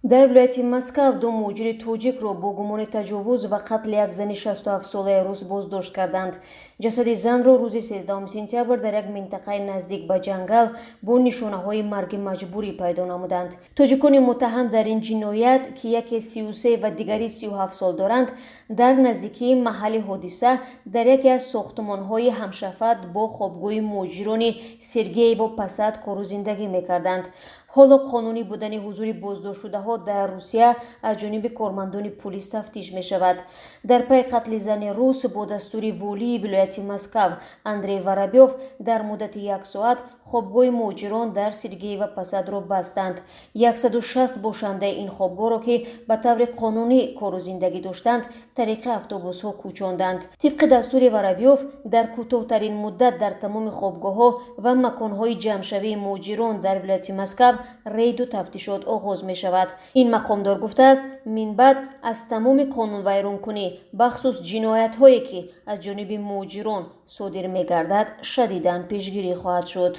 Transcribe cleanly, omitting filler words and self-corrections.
Дар вилояти Москав ду муҳоҷири тоҷикро бо гумони таҷовуз ва қатли як зани 67-солаи рус боздошт карданд. Ҷасади занро рӯзи 13 сентябр дар як минтақаи наздик ба ҷангал бо нишонаҳои марги маҷбурӣ пайдо намуданд. Тоҷикони муттаҳам дар ин ҷиноят, ки яке 33 ва дигари 37 сол доранд, дар наздикии маҳалли ҳодиса дар яке аз сохтмонҳои ҳамшафат бо хобгоҳи муҳоҷирони Сергеево Посад кору зиндагӣ мекарданд. Ҳоло қонунӣ будани ҳузури боздоштшудаҳо дар Русия аз ҷониби кормандони пулис тафтиш мешавад. Дар пайи қатли зани рус бо дастури волии вилояти Москав Андрей Воробьев дар муддати як соат хобгоҳи муҳоҷирон дар Сергеево Посадро бастанд. 160 бошандаи ин хобгоҳро, ки ба таври қонунӣ кору зиндагӣ доштанд, тариқи автобусҳо кӯчонданд. Тибқи дастури Воробьев, дар кӯтоҳтарин муддат дар тамоми хобгоҳҳо ва маконҳои ҷамъшавии муҳоҷирон дар вилояти Москав рейду тафтишот оғоз мешавад. Ин мақомдор гуфтааст, минбаъд аз тамоми қонунвайронкунӣ, бахусус ҷиноятҳое, ки аз ҷониби муҳоҷирон содир мегардад, шадидан пешгирӣ хоҳад шуд.